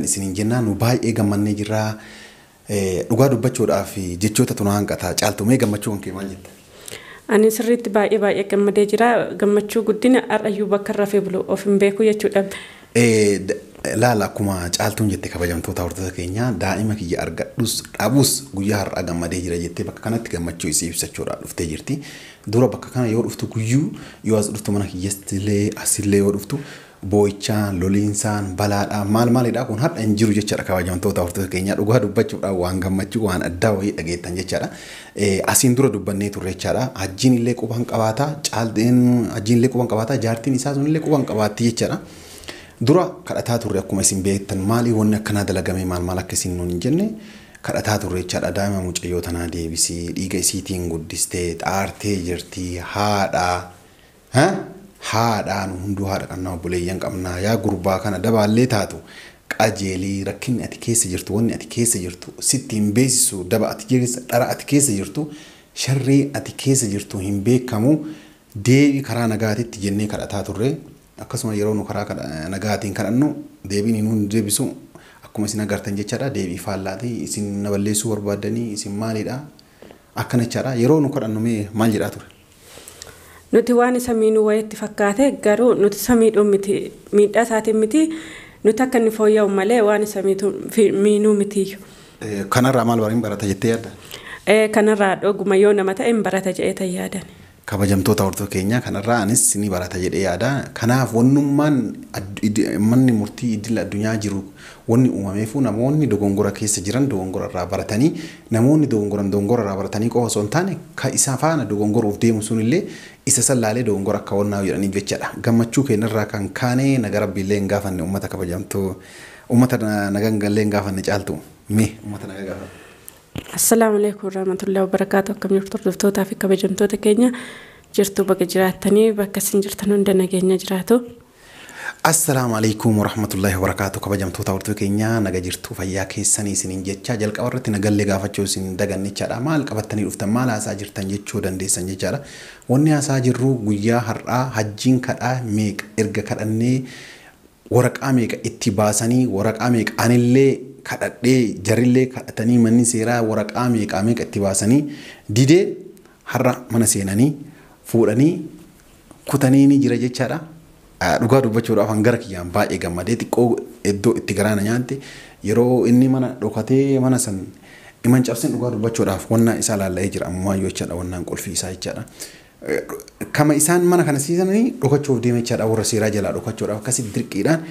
jirtan isiniin jennaa nu baay'ee gammannee jirraa. Dhugaa dubbachuudhaaf jechoota tuna hanqata. Caaltu, mee gammachuu kan kee maal jetta? Ani sirriitti baay'ee baay'ee gammadee jira. Gammachuu guddina har'ayyuu bakka rafee bulu of hin beeku jechuudha. Laala, akkuma Caaltuun jette, kabajamtoota hordoftoota keenyaa, daa'ima kiyya argadhus dhabus guyyaa har'aa gammadee jira jettee bakka kanatti gammachuu isii ibsachuudhaaf dhuftee jirti. Dura bakka kana yoo dhuftu, guyyuu yoo as dhuftu, mana kiyyastillee asillee yoo dhuftu, boo'ichaan, loliinsaan, balaadhaan, maal maalidha. Kun har'a hin jiru jechaadha. Kabajamtoota hordoftoota keenyaa, dhugaa dubbachuudhaan waan gammachuu waan addaa wayii dhageettan jechaadha. Asiin dura dubbannee turre jechaadha. Hajjiin illee quban qabaataa, Caalteen hajjiin illee quban qabaataa, jaartiin isaa sun illee quban qabaatti jechaadha. Dura kadhataa turre, akkuma isin beektan, maalii wanni akkanaa dalagamee maal maal akka isin nuun hin jenne kadhataa turre jechaadha. Daa'ima mucayyoo tanaa deebisii, dhiiga isiitiin guddistee xaartee jirti, haadha. Haadhaa, nu hunduu haadha qabnaa, obboleeyyan qabnaa, yaa gurbaa kana dabaallee taatu qajeelii, rakkinni ati keessa jirtu, wanni ati keessa jirtu sitti hin beeksisu, daba ati keessa, dhara ati keessa jirtu, sharrii ati keessa jirtu hin beekamu, deebii karaa nagaatitti jennee kadhataa turre. Akkasuma yeroo nu karaa nagaatiin kadhannu deebiin nuun deebisu akkuma isin agartan jechaadha. Deebii faallaatii, isin na balleessuu barbaaddanii, isin maalidha, akkana jechaadha. Yeroo nu kadhannu mee maal jedhaa ture? Nuti waan isa miinuu wayitti fakkaate, garuu nuti isa miidhuu miti, miidhaa isaatiin miti, nuti akka inni fooyya'u malee waan isa miinuu mitiyyu. Kanarraa maal barata jettee yaadda? Kanarraa dhuguma yoo nama ta'e hin barata jedhee yaadan. Kabajamtoota hordoftoota keenya, kanarraa anis ni barata jedhee yaada. Kanaaf wannummaan manni murtii idil addunyaa jiru wanni uumameefu namoonni dogongora keessa jiran dogongora irraa baratanii, namoonni dogongoran dogongora irraa baratanii qofa osoo hin taane, ka isa faana dogongoruuf deemu sunillee isa sallaalee dogongora akka wannaa jedhaniif jechaadha. Gammachuu keenyarraa kan kaane naga rabbiillee hin gaafanne, uummata kabajamtuu, uummata nagangallee hin gaafanne. Caaltu, mee uummata naga gaafanne. Assalaamu alaikum warahmatullahi wabarakaatu. Akkam jirtu hordoftootaa fi kabajamtoota keenya? Jirtu, bakka jiraattanii, bakka isin jirtan hunda nageenya jiraatu. Assalaamu alaikum warahmatullahi wabarakaatu. Kabajamtoota hordoftoota keenya, naga jirtu, fayyaa keessanii isiniin jecha, jalqaba irratti nagallee gaafachuu isin daganne jechaadha. Maal qabattanii dhuftan, maal haasaa jirtan jechuu dandeessan jechaadha. Wanni haasaa jirru guyyaa har'aa hajjiin kadhaa meeqa erga kadhannee, waraqaa meeqa itti baasanii, waraqaa meeqa anillee kadhadhee, jarillee kadhatanii, manni seeraa waraqaa meeqa meeqa itti baasanii didee, har'a mana seenanii fuudhanii kutanii ni jira jechaadha. Dhugaa dubbachuudhaaf hangara kiyyaan baay'ee gammadee, xiqqoo iddoo itti garaana nyaatte yeroo inni mana dhokatee mana san iman cabsin, dhugaa dubbachuudhaaf wanna isaa laalla'ee jira ammumaa jechaadha, wannaan qulfii isaa jechaadha. Kama isaan mana kana siisanii dhokachuuf deema jechaadha, warra seeraa jalaa dhokachuudhaaf akkasitti dirqiidhaan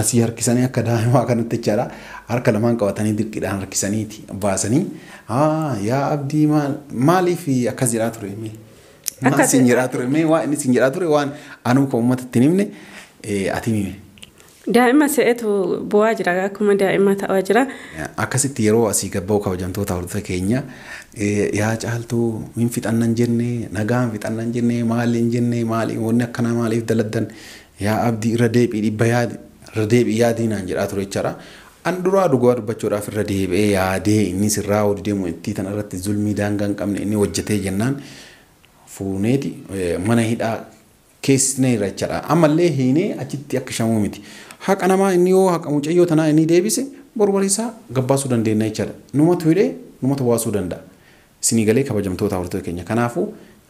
asii harkisanii akka daa'imaa kanatti jechaadha, harka lamaan qabatanii dirqiidhaan harkisaniiti baasanii. Yaa Abdii, maaliif akkas jedhaa ture mee? Maal siin jedhaa ture mee? Waan inni siin jedhaa ture, waan anuu kan uummata itti himne, ati hime. Daa'ima se'etu bu'aa jira, akkuma daa'ima ta'aa jira. Akkasitti yeroo asii gabba'u, kabajamtoota hordoftoota keenya, yaa Caaltuu, hin fixannan jenne, nagaan fixannan jenne, maali hin jenne, maali wanni akkanaa, maaliif daladdan, yaa Abdii, irra deebii dhibba yaadi, irra deebii yaadii naan jedhaa ture jechaadha. An duraa dhugaa dubbachuudhaaf irra deebi'ee yaadee, inni sirraa hojii deemu itti tan irratti zulmii daangaa hin qabne inni hojjetee jennaan fuuneeti mana hidhaa keessneera jechaadha. Ammallee hiinee achitti akka shamuu miti. Haqa namaa inni yoo haqa mucayyoo tanaa inni deebise, boru bariisaa gabbaasuu dandeenya jechaadha. Numatu hidhee numatu baasuu danda'a. Isinii galee, kabajamtoota hordoftoota keenya? Kanaafuu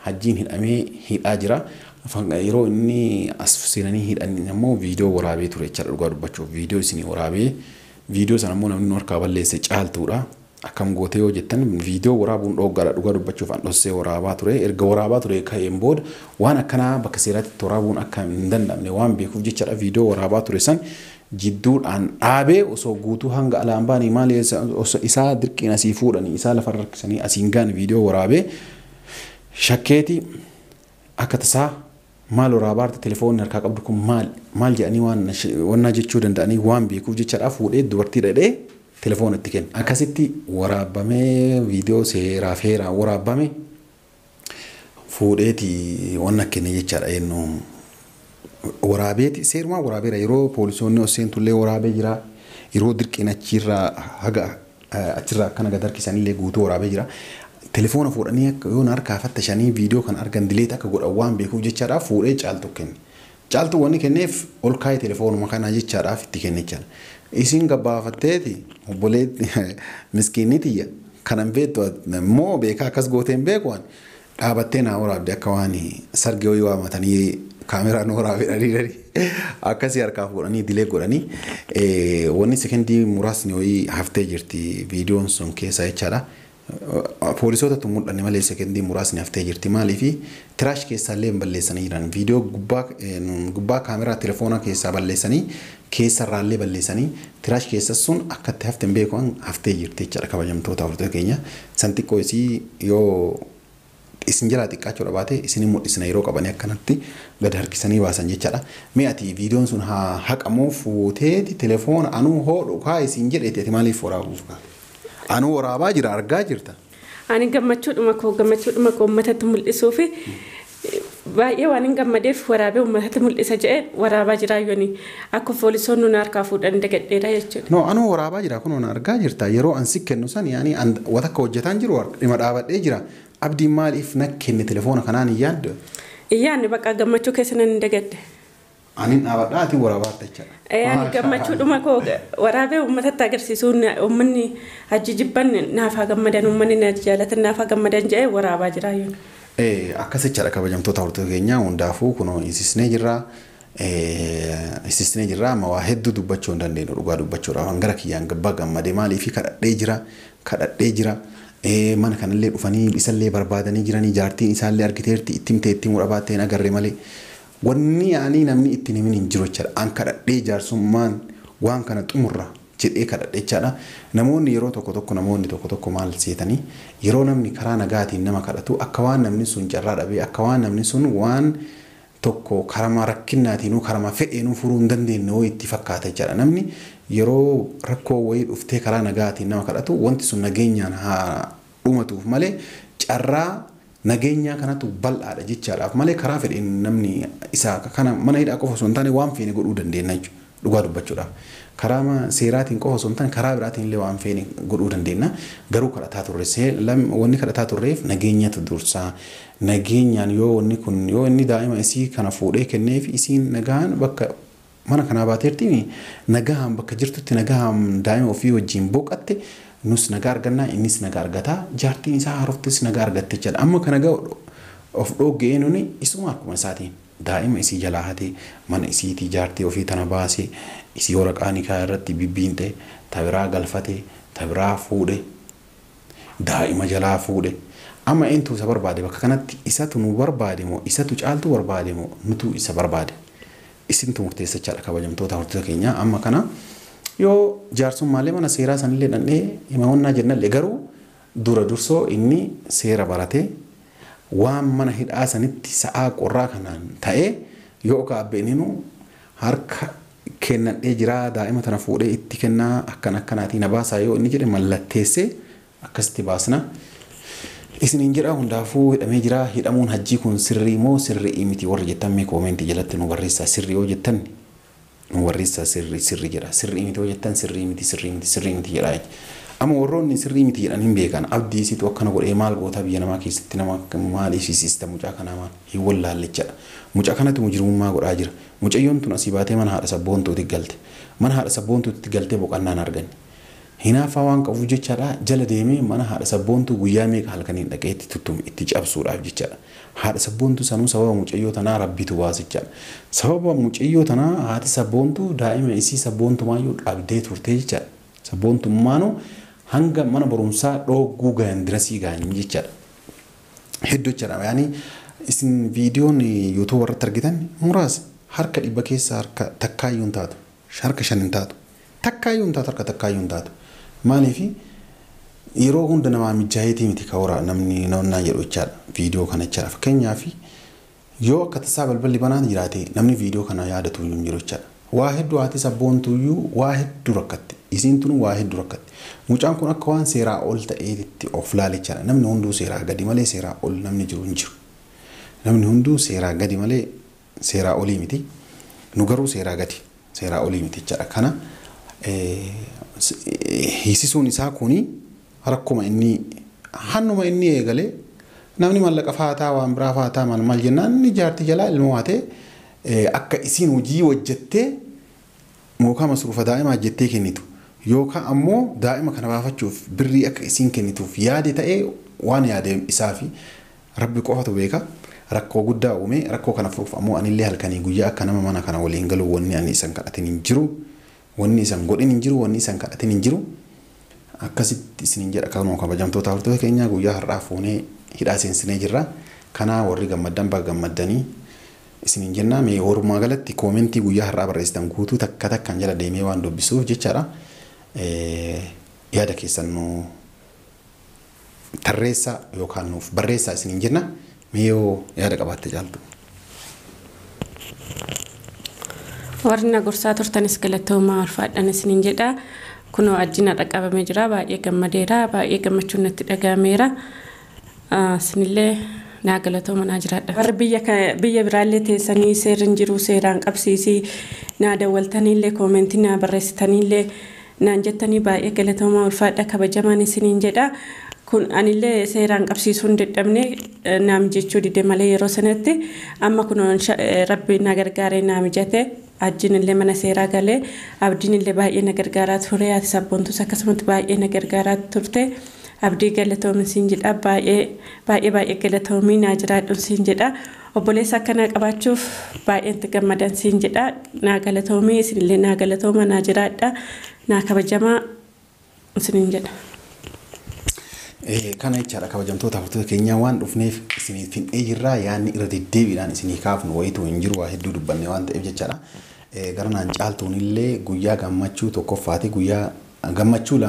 hajjiin hidhamee hidhaa jira. Yeroo inni as seenanii hidhan immoo viidiyoo waraabee ture jechaadha. Dhugaa dubbachuuf viidiyoo isinii waraabee, viidiyoo sana immoo namni nu harkaa balleesse Caaltuudha. Akkam gootee yoo jettan, viidiyoo waraabuun dhooggaadha. Dhugaa dubbachuuf an dhossee waraabaa ture. Erga waraabaa ture ka'een booda waan akkanaa bakka seeraatti waraabuun akka hin danda'amne waan beekuuf jechaadha, viidiyoo waraabaa ture san jidduudhaan dhaabee, osoo guutuu hanga alaan baanii maali isaa dirqiin asii fuudhanii isaa lafarra harkisanii asiin gaan viidiyoo waraabee shakkeeti, akka tasaa maal waraabaa jirta, telefoonni harkaa qabdu kun maal maal jedhanii waan wannaa jechuu danda'anii waan beekuuf jechaadha, fuudhee dubartii dhadhee telefoona itti kenna. Akkasitti waraabamee, viidiyoo seeraaf heeraan waraabame fuudheeti wanna kenne jechaadha. Eenyu waraabeeti, seerumaa waraabeera. Yeroo poolisoonni ol seentullee waraabee jira, yeroo dirqiin achirraa haga achirraa akkana gad harkisanillee guutuu waraabee jira. Telefoona fuudhanii akka yoo harkaa fattashanii viidiyoo kan argan delete akka godhan waan beekuuf jechaadha, fuudhee Caaltu kenne. Caaltu wanni kenneef ol kaa'ee telefoonuma kana jechaadhaaf itti kenne jechaadha. Isiin gabbaafatteeti obboleetti miskiinni tiyya kanan beektu immoo beekaa akkas gootee hin beeku waan dhaabattee naa waraabde akka waan sargee wayii waamatanii kaameraa nu waraabedhanii akkasii harkaaf godhanii dilee godhanii wanni sekendii muraasni wayii haftee jirti viidiyoon sun keessa jechaadha. Poolisootatu mul'anne malee sekendii muraasni haftee jirti maaliifi tiraash keessaallee hin balleessanii jiran viidiyoo gubbaa kaameraa telefoonaa keessaa balleessanii keessarraallee balleessanii tiraash keessa sun akka itti hafte hin beeku haftee jirti jechaadha kabajamtoota hordoftoota keenya san xiqqoo isii yoo isin jalaa xiqqaachuu dhabaate isin mul'isna yeroo qabanii akkanatti gad harkisanii baasan jechaadha. Mee ati viidiyoon sun haa haqamuuf fuuteeti telefoona anuu hoodhu kaa isin jedheeti ati maaliif waraabuuf kaa? Anuu waraabaa jira argaa jirta. Ani gammachuudhuma koo uummatatti mul'isuu fi baay'ee waan hin gammadeef waraabee uummatatti mul'isa jedhee waraabaa jira yooni akka poolisoonni nu harkaa fuudhan dagadheera jechuudha. No anuu waraabaa jira kunoo na argaa jirta yeroo an si kennu san yaani waan akka hojjetaan jiru dhima dhaabadhee jira. Abdiin maaliif na kenne telefoona kanaan hin yaaddu? Iyyaanni bakka gammachuu keessa nan dagadde. Ani dhaabadhaa ati waraabaa jechaadha. Ani gammachuudhuma koo waraabee uummatatti agarsiisuun uummanni hajji jibban naaf haa gammadan uummanni na jaalatan naaf haa gammadan jedhee waraabaa jira yoon. Akkas jechaadha kabajamtoota hordoftoota keenyaa hundaafuu kunoo isisnee jirra. Isisnee jirra amma waa hedduu dubbachuu hin dandeenyu dhugaa dubbachuudhaaf hangara kiyyaan gabbaa gammadee maaliif kadhadhee jira. Mana kanallee dhufanii isallee barbaadanii jiranii jaartiin isaallee argiteerti itti himtee itti himuu dhabaatee hin agarre malee. Wanni yaanii namni ittiin himin hin jiru jechaadha. An kadhadhee jaarsummaan waan kana xumurra jedhee kadhadhe jechaadha. Namoonni yeroo tokko tokko namoonni tokko tokko maal seetanii yeroo namni karaa nagaatiin nama kadhatu akka waan namni sun carraa dhabee akka waan namni sun waan tokko karama rakkinnaatiinuu karama fedheenuu furuu hin dandeenye wayii itti fakkaata jechaadha. Namni yeroo rakkoo wayii dhuftee karaa nagaatiin nama kadhatu wanti sun nageenyaan haa dhumatuuf malee carraa nageenyaa kanatu bal'aadha jechaadhaaf malee karaa fedheen namni isaa kana mana hidhaa qofa osoo hin taane waan feene godhuu dandeenya jechuudha dhugaa dubbachuudhaaf. Karaa seeraatiin qofa osoo hin taane karaa biraatiin illee waan feene godhuu dandeenya garuu kadhataa turre wanni kadhataa turreef nageenyatu dursaa nageenyaan yoo wanni kun yoo inni daa'ima isii kana fuudhee kenneef isiin nagaan bakka mana kanaa baateerti nagaan bakka jirtutti nagaan daa'ima ofii wajjin boqatte nus nagaa argannaa innis nagaa argataa jaartiin isaa haaroftis nagaa argatte jechaadha. Amma kana gahu of dhoggee nuni isuma akkuma isaatiin daa'ima isii jalaa hatee mana isiitii jaartii ofii tana baasee isii waraqaa nikaa irratti bibbiinte tabiraa galfatee tabiraa fuudhe daa'ima jalaa fuudhe. Amma eentu isa barbaade bakka kanatti isatu nu barbaade moo isatu caaltu barbaade moo nutu isa barbaade isintu murteessa jechaadha kabajamtoota hordoftoota keenyaa amma kana. Yoo jaarsummaalee mana seeraa sanillee dhandhee himawannaa jennallee garuu dura dursoo inni seera baratee waan mana hidhaa sanitti sa'aa qorraa kanaan ta'ee yoo kaabbeeninu harka kennadhee jiraa daa'ima tana fuudhee itti kennaa akkan akkanaatiin na baasaa yoo inni jedhe mallatteessee akkasitti baasna. Isiniin jedha hundaafuu hidhamee jira hidhamuun hajjii kun sirrii moo sirrii miti warri jettan mee koomentii jalatti nu barreessaa sirrii yoo jettan nu barreessaa sirrii sirrii jedha sirrii miti yoo jettan sirrii miti sirrii miti sirrii miti jedha. Amma warroonni sirrii miti jedhan hin beekan abdii isiitu akkana godhee maal goota biyya namaa keessatti nama maaliif siista mucaa kanaa maal hin wallaalle jedha. Mucaa kanatu mujrimummaa godhaa jira. Mucayyoon tun asii baatee mana haadha sabboontuutti galte. Mana haadha sabboontuutti galtee boqonnaan arganne. Hinaaffaa waan qabuuf jechaadha jala deemee mana haadha sabboontuu guyyaa meeqa halkaniin dhaqee itti tuttume itti cabsuudhaaf jechaadha. Haadha sabboontuu sanuu sababa mucayyoo tanaa rabbitu baase jechaadha. Sababa mucayyoo tanaa haati sabboontuu daa'ima isii sabboontumaayyuu dhabdee turtee jechaadha. Sabboontummaanuu hanga mana barumsaa dhooguu gahan dirasii gahan jechaadha. Hedduu jechaadha. Yaani isin viidiyoon yuutuuba irratti argitan muraasa harka 100 keessa harka takkaayyuu hin taatu. Harka 5 hin taatu. Takkaayyuu hin taatu harka takkaayyuu hin taatu. Maaliif yeroo hunda namaa mijaayeetii miti ka namni naannaa jedhu jechaadha viidiyoo kana jechaadha. Fakkeenyaaf yoo akka tasaa balballi banaan jiraate namni viidiyoo kana yaadatu hin jiru jechaadha. Waa hedduu haati sabboontuyyuu waa hedduu rakkatte. Isiin tun waa hedduu rakkatte. Mucaan kun akka waan seeraa ol ta'eetti of laale jechaadha. Namni hunduu seeraa gadi malee seeraa ol namni jiru hin jiru. Namni hunduu seeraa gadi malee seeraa olii miti. Nu garuu seeraa gadi seeraa olii miti jechaadha. Kana hiisisuun isaa kuni rakkuma inni hannuma inni eegalee namni mallaqa faataa waan biraa faataa maal maal jennaan inni jaartii jalaa ilmoo haatee akka isiin hojii hojjettee Yookaan masruufa daa'imaa jettee kennitu yookaan ammoo daa'ima kana baafachuuf birrii akka isiin kennituuf yaade ta'ee waan yaade isaa fi rabbi qofatu beeka. Rakkoo guddaa uume. Rakkoo kana furuuf ammoo anillee halkanii guyyaa akka nama mana kana waliin galu wanni ani isan kadhatin hin jiru, wanni isan godhin hin jiru, wanni isan kadhatin hin jiru. Akkasitti isiniin jedha. Kanuma kabajamtoota hordoftoota keenya, guyyaa har'aa fuunee hidhaa seensinee jirra. Kanaa warri gammaddan baga gammaddanii isiniin jenna. Mee walumaa galatti koomentii guyyaa har'aa barreessitan guutuu takka takkaan jala deemee waan dubbisuuf jechaadha. Yaada keessan nu tarreessaa yookaan nuuf barreessaa isiniin jenna. Mee yoo yaada qabaatte, Caaltu. Warri na gorsaa turtanis galatoomaa, ulfaadhaan isiniin jedha. Kunoo ajjina dhaqqabamee jira. Baay'ee gammadeera. Baay'ee gammachuun natti dhagahameera. Isinillee naa galatooma, naa jiraadha. Warri biyya biraallee teessanii seerri hin jiru, seeraan qabsiisii naa dawwaltaniillee, koomentii naa barreessitaniillee naan jettanii, baay'ee galatoomaa, ulfaadha, kabajamaan isiniin jedha. Kun anillee seeraan qabsiisuu hin dadhabne, naa mijachuu dide malee yeroo sanatti. Amma kun rabbi na gargaaree naa mijate. Ajjiin illee mana seeraa galee, Abdiin illee baay'ee na gargaaraa ture, ati Sabboontus akkasumatti baay'ee na gargaaraa turte. Abdii, galatoomi siin jedha. Baay'ee baay'ee baay'ee galatoomii, naa jiraadhu siin jedha. Obboleessa akkanaa qabaachuuf baay'ee itti gammadan siin jedha. Naa galatoomii, isinillee naa galatooma, naa jiraadha, naa kabajamaa isiniin jedha. Kana jechaadha, kabajamtoota hordoftoota keenya, waan dhufneef isiniif finnee jirraa. Yaadni irra deddeebiidhaan isinii kaafnu wayituu hin jiru, waa hedduu dubbanne waan ta'eef jechaadha. Gara naan Caaltuun illee guyyaa gammachuu tokkoffaati, guyyaa gammachuu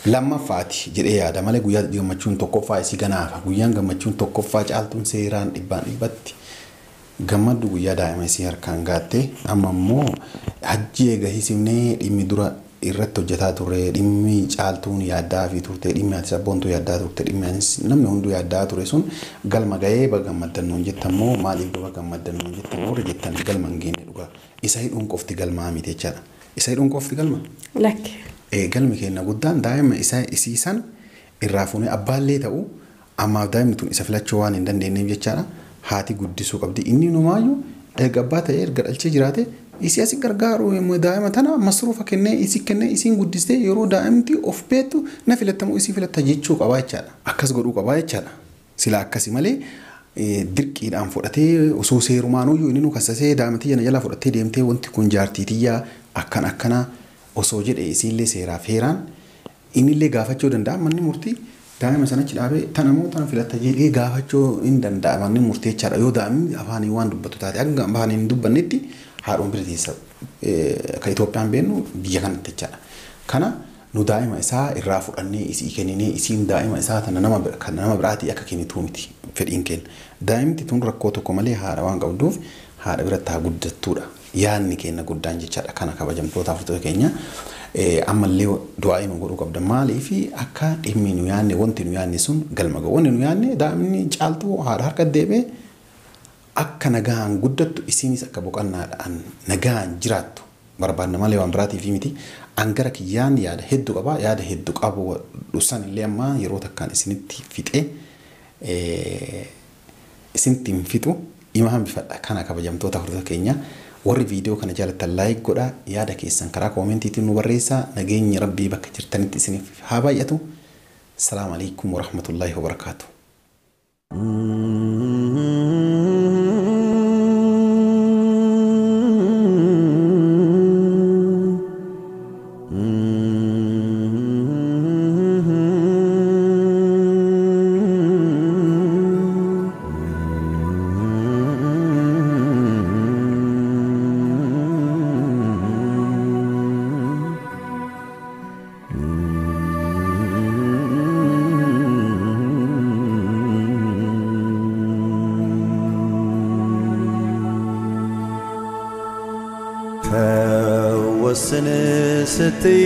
lammaffaati jedhee yaada malee guyyaa gammachuun tokkoffaa isii ganaafa. Guyyaan gammachuun tokkoffaa Caaltuun seeraan dhibbaan dhibbatti gammaddu guyyaa daa'ima isii harkaan gaatte. Amma immoo hajji eega hisimnee, dhimmi dura irratti hojjetaa turre, dhimmi Caaltuun yaaddaa fi turte, dhimmi ati Sabboontuu yaaddaa turte, dhimmi anis namni hunduu yaaddaa ture sun galma ga'ee. Baga gammaddan nuun jettammoo, maaliif baga gammaddan nuun jettan warri jettan, galma hin geenye dhugaa. Isa hidhuun qofti galmaa miti jechaadha. Isa hidhuun qofti galma? Lakki. Galmi keenya guddaan daa'ima isa isiisan irraa fuunee abbaallee ta'u ammaaf daa'imni tun isa filachuu waan hin dandeenyeef jechaadha. Haati guddisuu qabdi. Inni numaayyuu erga abbaa ta'ee, erga dhalchee jiraate, isii asi gargaaru, daa'ima tana masruufa kennee, isii kennee, isiin guddistee yeroo daa'imti of beektu na filattamu isii filatta jechuu qabaa jechaadha. Akkas godhuu qabaa jechaadha. Sila akkasi malee dirqiidhaan fudhatee osoo seerumaanuyyuu inni nu kassasee daa'ima tiyya na jalaa fudhattee deemtee, wanti kun jaartii tiyyaa akkan akkana osoo jedhe, isiillee seeraaf heeraan innillee gaafachuu danda'a. Manni murtii daa'ima sanachi dhaabee tana moo tana filatta jedhee gaafachuu hin danda'a manni murtii jechaadha. Yoo daa'imni afaanii waan dubbatu taate, akka afaanii hin dubbannetti haadhuun bira teessa akka Itoophiyaan beennu biyya kanatti jechaadha. Kana nu daa'ima isaa irraa fudhannee isii kenninee isiin daa'ima isaa tana nama kan nama biraatii akka kennituu miti fedhiin kenna. Daa'imti tun rakkoo tokko malee haadha waan qabduuf haadha biratti haa guddattuudha. Yaadni keenya guddaan jechaadha. Kana kabajamtoota hordoftoota keenya, ammallee du'aa hima godhuu qabda. Maaliif akka dhimmi nu yaadne, wanti nu yaadne sun galma ga'u. Wanni nu yaadne daa'imni Caaltuu haadha harka deebi'ee akka nagaan guddattu, isiinis akka boqonnaadhaan nagaan jiraattu barbaadna malee waan biraatiif miti. An gara kiyyaan yaada hedduu qaba. Yaada hedduu qabu san illee amma yeroo takkaan isinitti fixee isinitti hin fixu, ima hambifadha. Kana kabajamtoota hordoftoota keenya, warri viidiyoo kana jaalattan like godhaa, yaada keessan karaa koomentiitiin nu barreessaa. Nageenyi rabbii bakka jirtanitti isiniif haa baay'atu. Salaamu alaikum warahmatullaahi wabarakaatu. ተወስን ስትይ